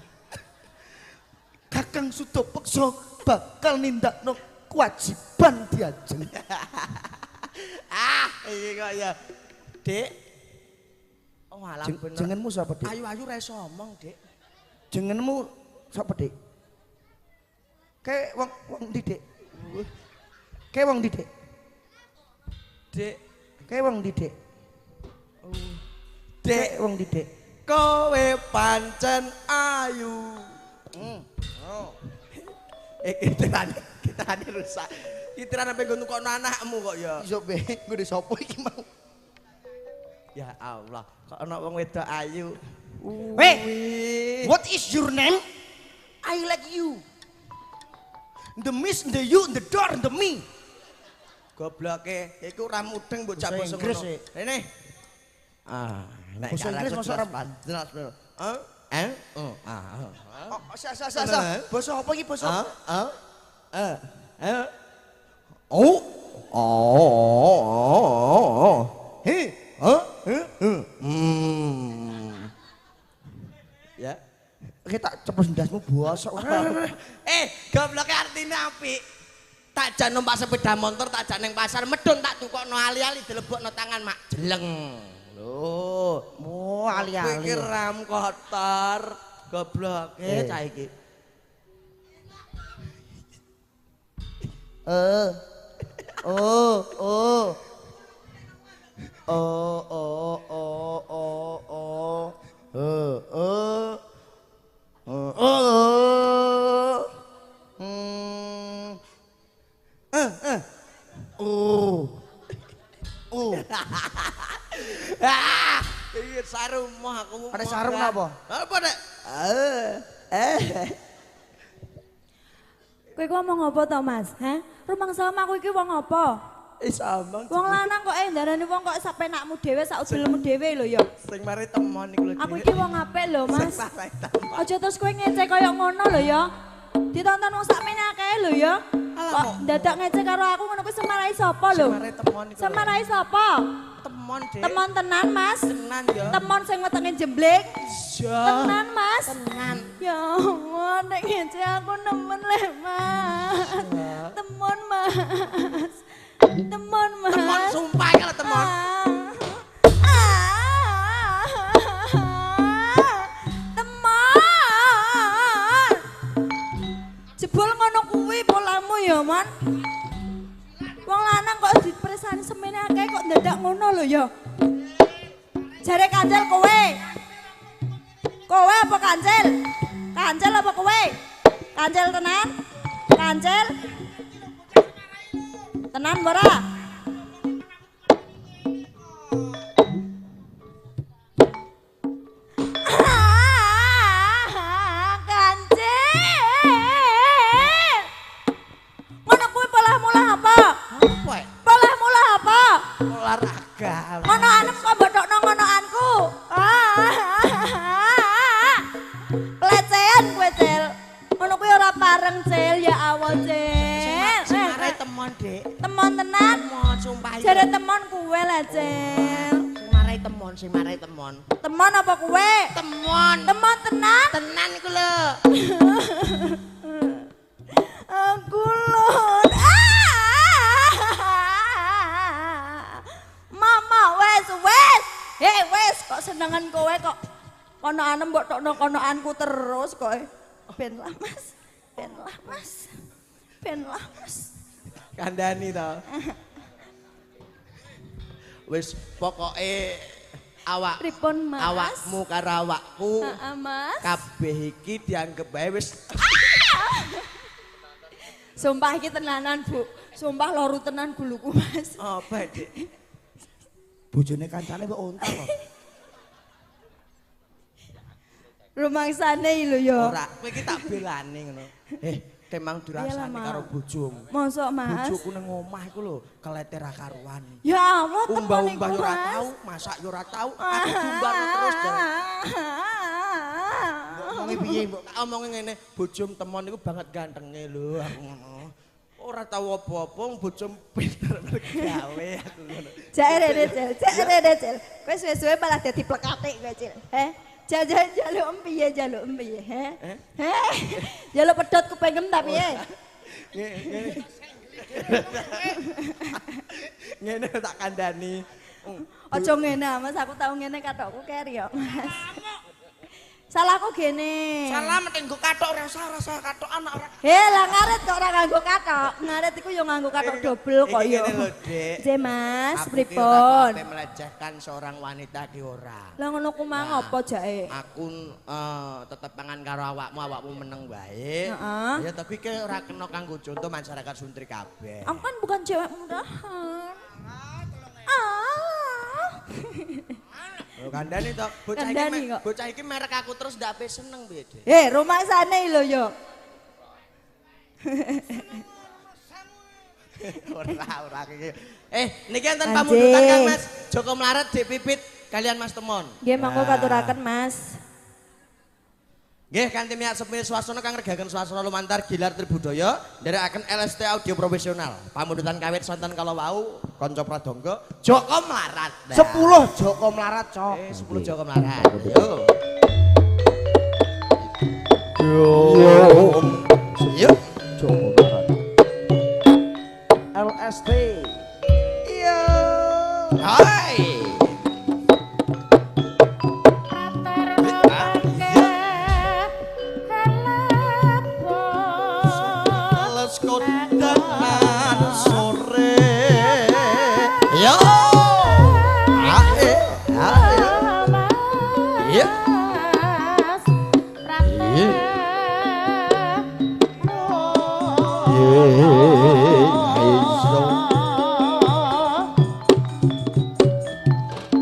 Kakang sudah peksa bakal nindakno kewajiban diajeng. Ah, iki kok ya. Dik. Oh, alah bener. Jenengmu sapa, Dik? Ayu-ayu ra iso omong, Dik. Jenengmu sapa, Dik? Kayak wong wong ndi, Dik? Kayak wong ndi, Dik? Dik, kayak wong ndi, Dik? Dik, wong ndi, Dik? Kowe pancen ayu. Oh. Kitrane rusak. Kitrane sampe nggo nukokno anakmu kok ya. Iso be, nggone sapa iki mau? Ya Allah, kok ana wong wedok ayu. Weh, what is your name? I like you. The miss, the you, the door, the me. Gobloke, iku ora mudeng mbok jak basa ngono. Rene. Ah, nek basa Inggris mosok ora jelas. Eh? Oh, ah. Oh, sa. Basa apa iki basa? Oh. Oh. He. Ya. Iki tak ceplos ndasmu bosok. Gobloke artine apik. Tak jak numpak sepeda motor, tak jak ning pasar, medun tak tukokno ali-ali dilebokno tangan mak jeleng. Lho, oh ali-ali. Pikir ram kotor, gobloke cah iki. Oh oh. Oh oh oh oh oh. Oh. Oh. Oh. Oh. Ah, iki sarung moh aku. Ada sarung apa? Apa nek? Kowe ku ngomong apa to, Mas? Hah? Rumangsa aku iki wong apa? Wis omong. Wong lanang kok ndarani wong kok sak penakmu dhewe, sak udelmu dhewe lho ya. Sing mari temon iku lho. Aku iki wong apik lho, Mas. Aja terus kowe ngece kaya ngono lho ya. Ditonton wong sakmene akeh lho ya. Kok dadak ngece karo aku ngono kuwi semarai sapa lho? Semarai temon iku. Semarai sapa? Temon, Dik. Temon tenan, Mas. Tenan ya. Temon sing wetenge jembling. Iya. Tenan, Mas. Tenan. Ya Allah, nek ngece aku nemen le, Mas. Temon, Mas. Temon, Mas. Temon sumpah iki lho temon. ya, Mon. Wong lanang kok dipersani semene akeh kok ndadak ngono lho ya. Jare kancil kowe. Kowe apa kancil? Kancil apa kowe? Kancil tenan? Kancil? Tenan ora? Olahraga. Ngono anem kok mbotokno ngonoanku. Pelecehan kowe, Cil. Ngono kuwi ora pareng, Cil. Ya Allah, Cil. Sing marai temon, Dik. Temon tenan? Temon, sumpah. Jare temon kowe lah, Cil. Sing marai temon, sing marai temon. Temon apa kowe? Temon. Temon tenan? Tenan iku lho. Aku lho. Wes, hei wes, kok senengan kowe kok konoane mbok tokno konoanku terus kok. Ben lah Mas, ben lah Mas, ben lah Mas. Kandhani to. Wis pokoke awak pripun Mas? Awakmu karo awakku. Heeh, Mas. Kabeh iki dianggep bae wis. Sumpah iki tenanan, Bu. Sumpah loro tenan guluku, Mas. Apa, Dik? Bojone kancane kok unta kok. Rumangsane lho ya. Ora, kowe iki tak belani ngono. Kemang dirasani karo bojomu. Mosok, Mas? Bojoku nang omah iku lho, kelete ra karuan. Ya Allah, temen iku, Mas. Umbah-umbah yo ora tau, masak yo ora tau, aku diumbah terus. Mbok omongi piye, mbok tak omongi ngene, bojom temon iku banget gantenge lho aku ngono. Ora tau apa-apa, bojom pinter mergawe aku ngono. Jek rene, Cil, jek rene, Cil. Kowe suwe-suwe malah dadi plekate kowe, Cil. Heh. Jajan jaluk piye, jaluk piye, heh? Heh. Jaluk pedhot kupingem ta piye? Ngene. Ngene tak kandhani. Aja ngene, Mas, aku tau ngene kathokku keri kok, Mas. Salahku gene. Salah mesti nggo kathok ora usah, ora usah kathok anak ora. He, lah ngarit kok ora nganggo kathok. Ngarit iku yo nganggo kathok dobel kok yo. Iki ngene lho, Dik. Nggih, Mas, pripun? Aku melecehkan seorang wanita ki ora. Lah ngono ku mang apa jake? Aku tetep pangan karo awakmu, awakmu meneng wae. Ya tapi ki ora kena kanggo contoh masyarakat Suntri kabeh. Aku kan bukan cewek murahan. Ah. Lho kandhani to, bocah iki merek aku terus ndak ape seneng piye, Dik? Heh, rumangsane lho yo. Ora iki. Niki enten pamundutan Kang Mas Joko Mlarat Dik Pipit kalian Mas Temon. Nggih, monggo katuraken Mas. Nggih, kanthi miyak sepil swasana kang ngregaken swasana lumantar Gilar Tribudaya nderekaken LST Audio Profesional. Pamundutan kawit sonten kala wau kanca pradangga Joko Mlarat. 10 Joko Mlarat, Cok. 10 Joko Mlarat. Yo. Yo. Yo. Joko Mlarat. LST. Iya. Hai. Sore. Yo. Ae, ae. Iya. Iya.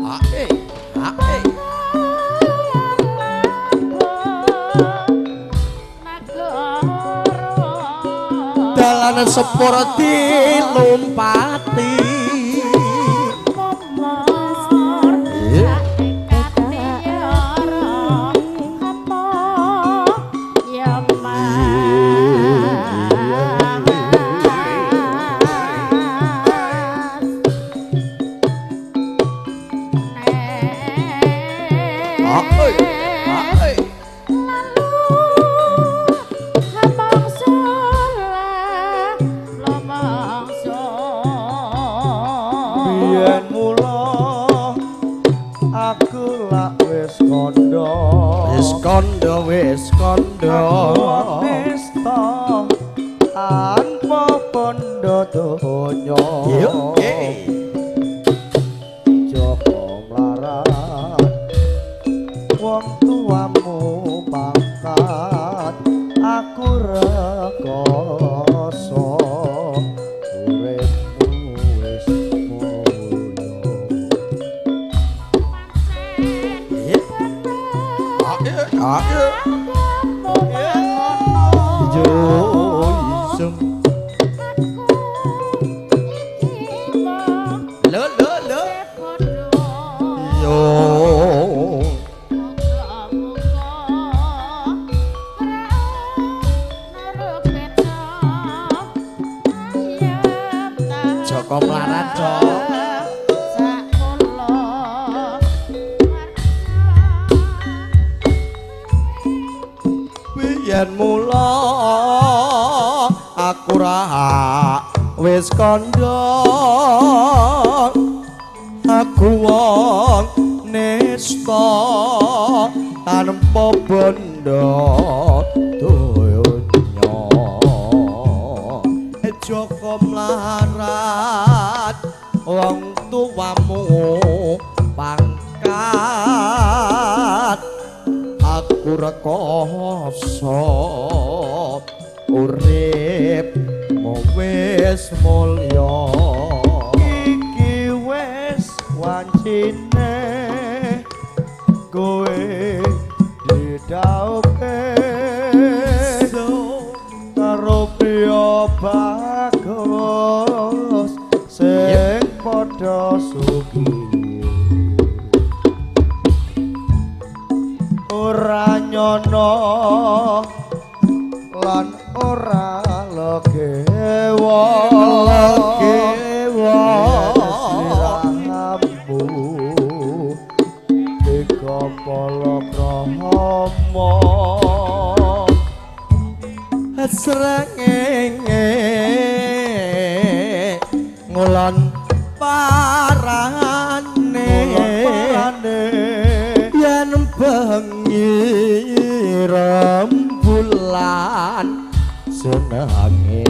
Ae, ae. Dalan sepuro dilumpati. Wis kondo, wis kondo, tanpa bondo donya. Joko mlarat wong tuamu pangkat aku rekoso uripmu wis mulya. Lho lho lho. Yo. Joko mlarat, Cok. Biyen mula aku ra wis kandha aku wong nista tanpa bondo donya. Joko mlarat wong tuamu pangkat aku rekoso urip wis mulya. Iki wis wancine kowe didhawuhke karo priya bagus sing padha sugih. Ora nyono lan ora legewa legewa sliramu tiga palakrama srengenge ngulon parane yen bengi rembulan senenge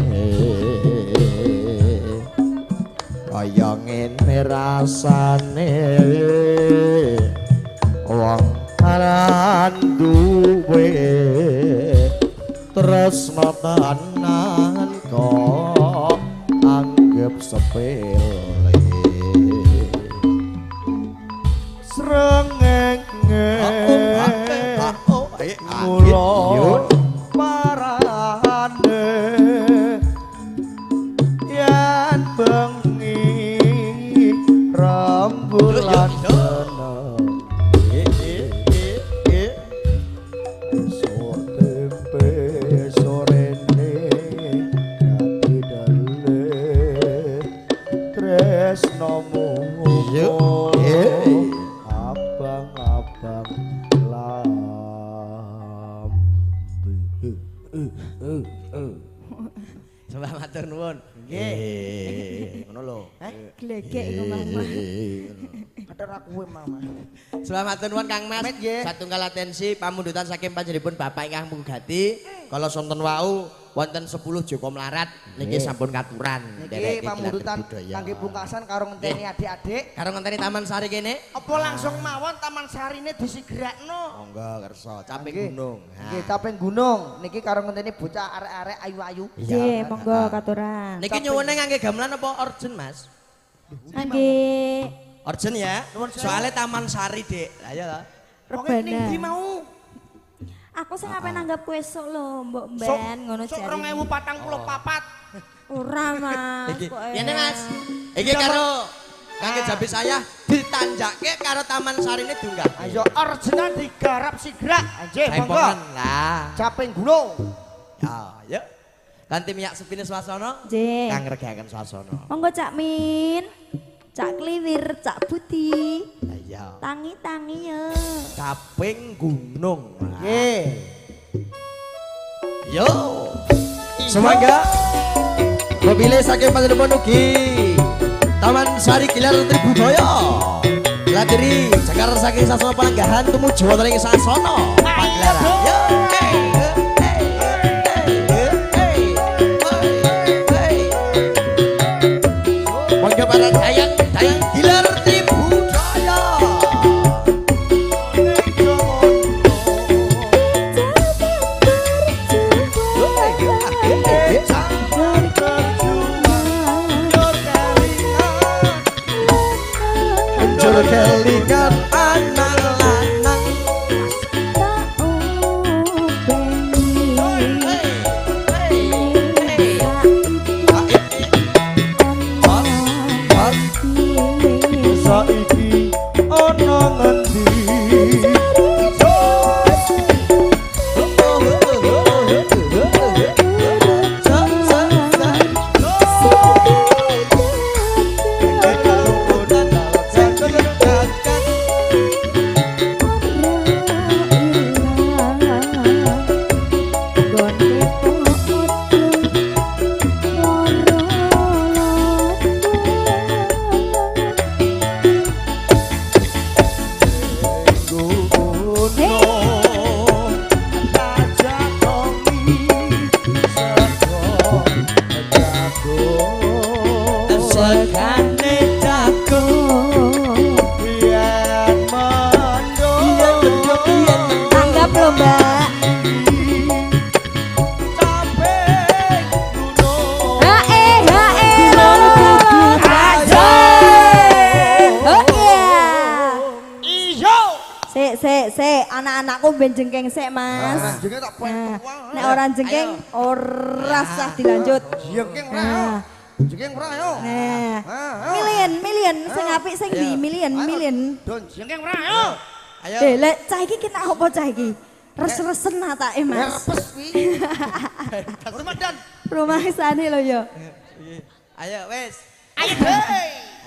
kaya ngene rasane wong aran duwe tresna tenan kok anggep sepele. Srengenge ngulon parane yen bengi rembulan seneng esuk tempe sorene dadi dale tresnomu abang-abang lambe. Sembah matur nuwun. Nggih. Ngono lho. Glegek iku Mama. Kathok ra kuwe Mama. Sembah matur nuwun Kang Mas. Satunggal atensi pamundutan saking panjenenganipun Bapak ingkang Munggati. Kala sonten wau wonten 10 Joko mlarat niki sampun katuran. Niki pamundutan kangge pungkasan karo ngenteni adik-adik. Karo ngenteni Taman Sari kene. Apa langsung mawon Taman Sarine disigrakno? Monggo kersa, caping gunung. Nggih, caping gunung. Niki karo ngenteni bocah arek-arek ayu-ayu. Nggih, monggo katuran. Niki nyuwune ngangge gamelan apa orjen, Mas? Ngangge orjen ya. Soale Taman Sari, Dik. Lah iya ta. Rebana. Ning ndi mau? Aku sing ape nanggap kowe esuk lho, mbok mben ngono jare. Sok 2044. Ora, Mas. Iki ngene, Mas. Iki karo kangge jabi saya ditanjake karo Taman Sarine diunggah. Ayo orjenan digarap sigrak. Nggih, monggo. Lah. Caping gunung. Ya, yuk. Ganti minyak sepine swasana. Nggih. Kang regaken swasana. Monggo Cak Min. Cak Kliwir, Cak Budi. Iya. Tangi-tangi ya. Caping gunung. Nggih. Yo. Semoga mobile saking panjenengan ugi Taman Sari Gilar Tribudaya. Latiri Jakarta saking sasana palanggahan tumuju wonten ing sasana. Pagelaran. Yo. Hey. anak-anakku ben jengking sik, Mas. Ora jengking tak poen. Nek ora jengking ora sah dilanjut. Jengking ora. Jengking ora ayo. Nah. Milian sing apik sing ndi? Milian. Don jengking ora ayo. Ayo. Lek cah iki kena apa cah iki? Res-resen atake, Mas. Herpes kuwi. Rumah dan rumah isane lho ya. Ayo wis. Ayo deh.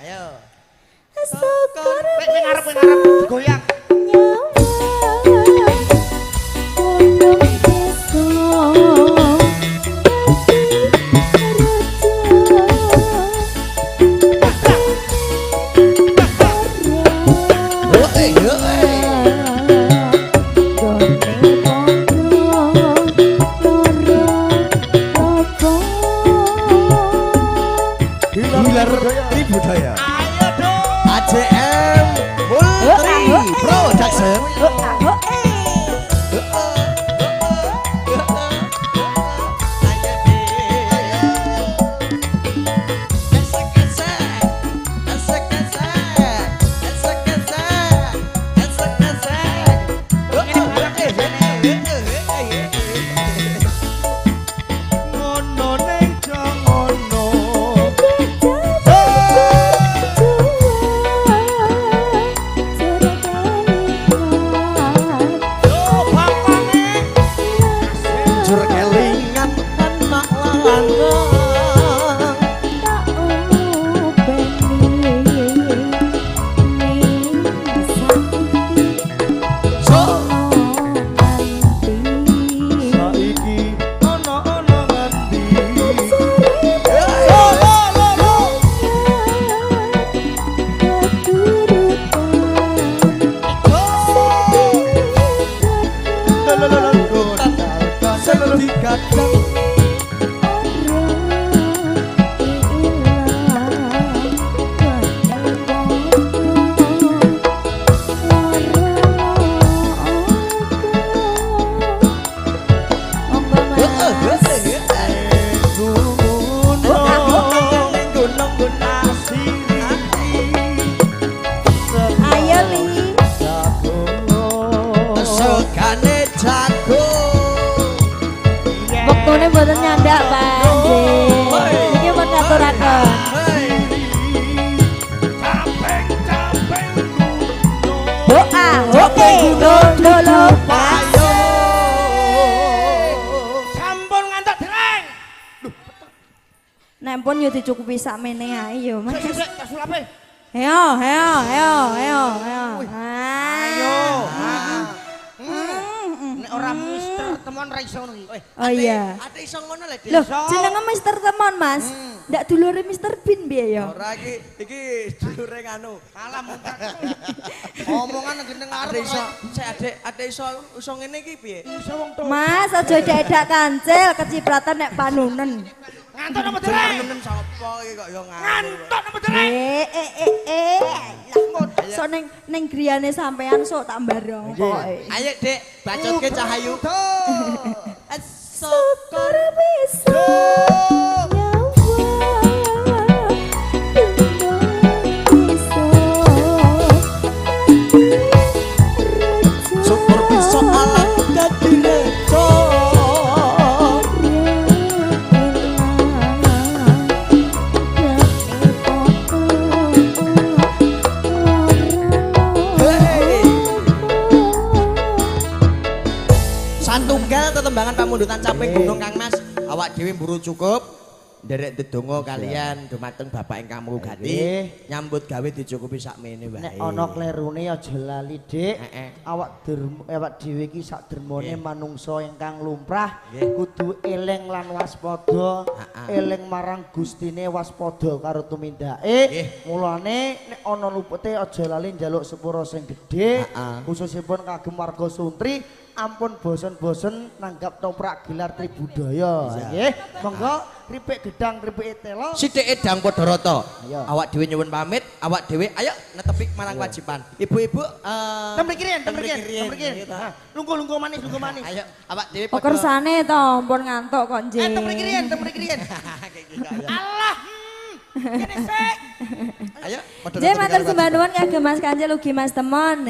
Ayo. Syukur wis ngarep goyang. Budaya. Ayo dong. AJM Multri Production. Nek pun yo dicukupi sakmene ae yo Mas. Sik sik tak sulape. Ayo ayo ayo ayo ayo. Ayo. Nek ora Mister Temon ra iso ngono iki. Oh iya. Ate iso ngono lho, Dik. Loh, jenenge Mister Temon, Mas. Ndak dulure Mister Bean piye ya? Ora iki, iki dulure nganu. Kalah mungkar. Omongan nang ngarep iso. Sik adek, adek iso iso ngene iki piye? Iso wong tuwa. Mas, aja edak-edak kancil kecipratan nek panunen. Ngantuk napa dereng? Panunen sapa iki kok ya nganu. Ngantuk napa dereng? Sok ning griyane sampean sok tak barong pokoke. Ayo Dik, bacotke Cahayu. Syukur bisa. Syukur bisa alat dadi rejo. Satunggal tetembangan pamundutan caping gunung Kang Mas. Awak dhewe mburu cukup nderek ndedonga kalian dumateng bapak ingkang mugati nyambut gawe dicukupi sakmene wae. Nek ana klerune aja lali, Dik. Awak dhewe iki sak dermane manungsa ingkang lumrah kudu eling lan waspada, eling marang Gustine waspada karo tumindake. Mulane nek ana lupute aja lali njaluk sepura sing gedhe, khususipun kagem warga Suntri. Ampun bosen-bosen nanggap toprak gelar Tribudaya. Nggih, monggo kripik gedang kripik telo. Sithik edang padha rata. Awak dhewe nyuwun pamit, awak dhewe ayo netepi marang kewajiban. Ibu-ibu teng mriki riyen, teng mriki. Lungguh-lungguh manis, lungguh manis. Ayo awak dhewe padha. Kersane to, ampun ngantuk kok nggih. Teng mriki riyen, teng mriki riyen. Allah. Kene sik. Ayo padha. Nggih, matur sembah nuwun kagem Mas Kancil ugi Mas Temon.